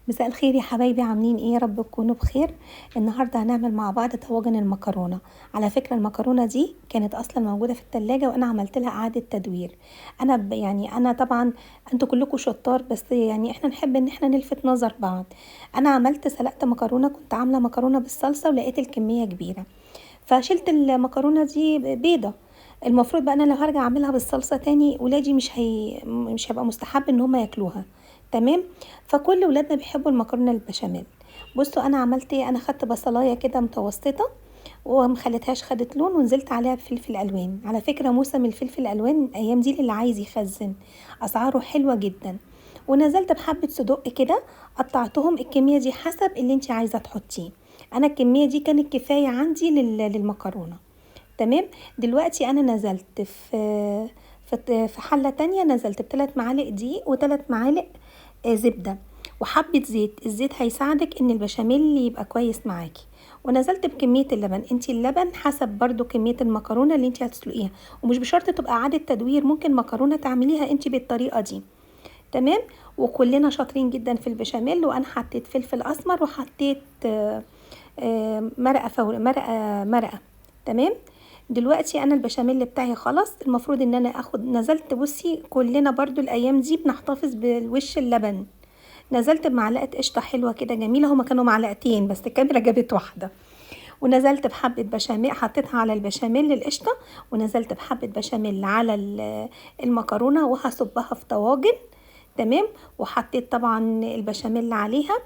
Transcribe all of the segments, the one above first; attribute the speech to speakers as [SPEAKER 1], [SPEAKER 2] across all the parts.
[SPEAKER 1] مساء الخير يا حبايبي، عاملين ايه؟ يا رب تكونوا بخير. النهارده هنعمل مع بعض طواجن المكرونه. على فكرة المكرونه دي كانت اصلا موجودة في التلاجة وانا عملت لها اعاده تدوير. انا طبعا انتوا كلكم شطار، بس احنا نحب ان احنا نلفت نظر بعض. انا سلقت مكرونه، كنت عامله مكرونه بالصلصه ولقيت الكمية كبيرة، فشلت المكرونه دي بيضة. المفروض بقى انا لو هرجع اعملها بالصلصه تاني ولادي مش هيبقى مستحب ان هم ياكلوها، تمام؟ فكل ولادنا بيحبوا المكرونه البشاميل. بصوا انا عملت ايه، انا خدت بصلايه كده متوسطه وما خليتهاش خدت لون، ونزلت عليها بفلفل الوان. على فكرة موسم الفلفل الالوان الايام دي للي عايز يخزن، اسعاره حلوة جدا. ونزلت بحبه صدق كده، قطعتهم الكمية دي حسب اللي انت عايزه تحطيه. انا الكمية دي كانت كفاية عندي للمكرونه، تمام؟ دلوقتي انا نزلت في حله تانية، نزلت بثلاث معالق دقيق وثلاث معالق زبدة وحبه زيت. الزيت هيساعدك ان البشاميل يبقى كويس معاكي. ونزلت بكمية اللبن، انتي اللبن حسب برضو كمية المكرونه اللي انتي هتسلقيها، ومش بشرط تبقى اعاده تدوير، ممكن مكرونه تعمليها انتي بالطريقة دي، تمام؟ وكلنا شاطرين جدا في البشاميل. وانا حطيت فلفل اسمر وحطيت مرقه فور، مرقه، مرقه، تمام؟ دلوقتي انا البشاميل بتاعي خلص، المفروض ان انا اخد، نزلت بصي كلنا برضو الايام دي بنحتفظ بالوش اللبن. نزلت بمعلقه قشطه حلوة كده جميلة، هما كانوا معلقتين بس الكاميرا جابت واحدة. ونزلت بحبه بشاميل، حطيتها على البشاميل القشطه، ونزلت بحبه بشاميل على المكرونه، وهصبها في طواجن، تمام؟ وحطيت طبعا البشاميل عليها.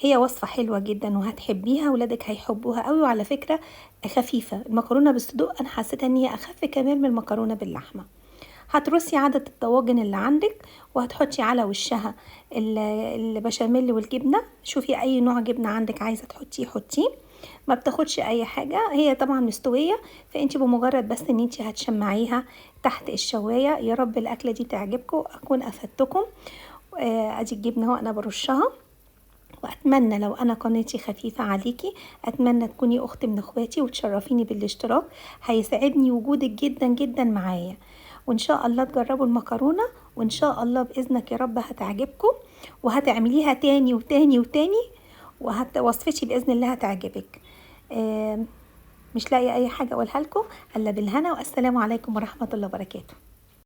[SPEAKER 1] هي وصفة حلوة جدا وهتحبيها، ولادك هيحبوها قوي. وعلى فكرة خفيفة المكرونة بالصدوق، أنا حسيتها إن هي أخف كمان من المكرونة باللحمة. هترصي عدد الطواجن اللي عندك، وهتحطي على وشها البشاميل والجبنة. شوفي أي نوع جبنة عندك عايزة تحطيه حطيه، ما بتاخدش أي حاجة، هي طبعا مستوية، فأنتي بمجرد بس إن أنتي هتشمعيها تحت الشواية. يا رب الأكلة دي تعجبكم، أكون أفدتكم. أدي الجبنة أهو أنا برشها. وأتمنى لو أنا قناتي خفيفة عليكي، أتمنى تكوني أخت من أخواتي وتشرفيني بالاشتراك، هيسعدني وجودك جدا جدا معايا. وإن شاء الله تجربوا المكرونة، وإن شاء الله بإذنك يا رب هتعجبكم وهتعمليها تاني وتاني وتاني، وصفتي بإذن الله هتعجبك. مش لاقية أي حاجة أقولها لكم إلا بالهنا، والسلام عليكم ورحمة الله وبركاته.